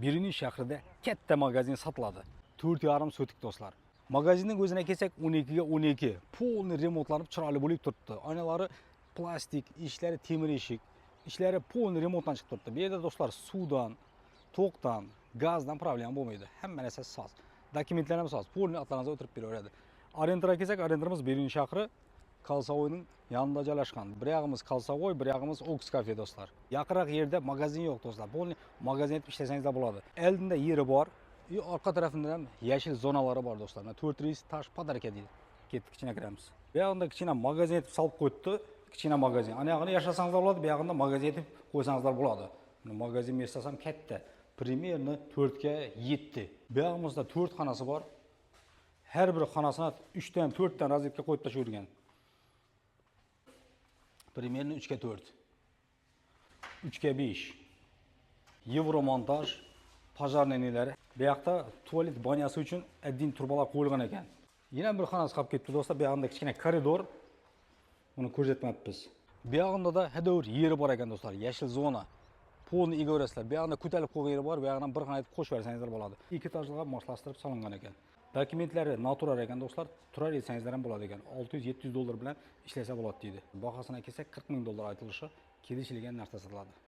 Beruniy shahrida katta magazin sotiladi. 4,5 sotik, do'stlar. Magazinning o'zine kelsak, 12 ga 12, полный remontlanib, chiroyli bo'lib turibdi. Oynalari plastik, eshiklari temir eshik, ishlari полный remontdan chiqib turibdi. Bu yerda, do'stlar, suvdan, tokdan, gazdan problema bo'lmaydi. Hamma narsa soz. Dokumentlar ham soz. Полный otlaringizga o'tirib beraveradi. Orientirga kelsak, orientirimiz Beruniy shahri Kolsavoyning yanında joylashgan. Bir yog'imiz Kolsavoy, bir yog'imiz Ox kafe, do'stlar. Yaqinroq yerda magazin yo'q, do'stlar. Полный magazin etib ishlasangizlar bo'ladi. Oldinda yeri bor. И orqa tarafida ham yashil zonalari bor, do'stlar. Mana 4 tash подарка deydi. Ketdik, ichine kiramiz. Bu yoqda kichkina magazin etib solib qo'yibdi. Kichkina magazin. Ana yog'ini yashasangizlar bo'ladi, bu yog'ida magazin etib qo'ysangizlar bo'ladi. Mana magazin местоsi ham katta. Примерно 4 ga 7. Bu yog'imizda 4 xonasi bor. Har bir xonasına 3 dan 4 dan rozetka qo'yib tashlavergan. Примерно 3 ga 4. 3 ga 5. Евро montaj, пожарный nelari. Bu yoqda tualet banyasi uchun отдельно trubalar qo'yilgan ekan. Yana bir xonasi qolib ketdi, do'stlar. Bu yoqda kichkina koridor. Buni ko'rsatmabmiz. Bu yoqda da hadovur yeri bor ekan, do'stlar. Yashil zona. Polni egaverasizlar. Bu yoqda ko'tarib qo'ygan yeri bor, bu yoqdan bir xona etib qo'shib bersangizlar bo'ladi. Ikki etajliga moslashtirib solingan ekan. Dokumentlari noturar ekan, do'stlar. Turar etsangizlar ham bo'ladi ekan. 600-700 dollar bilan ishlasa bo'ladi deydi. Bahosini kelsak, 40 ming dollar aytilishi, kelishilgan narsa sotiladi.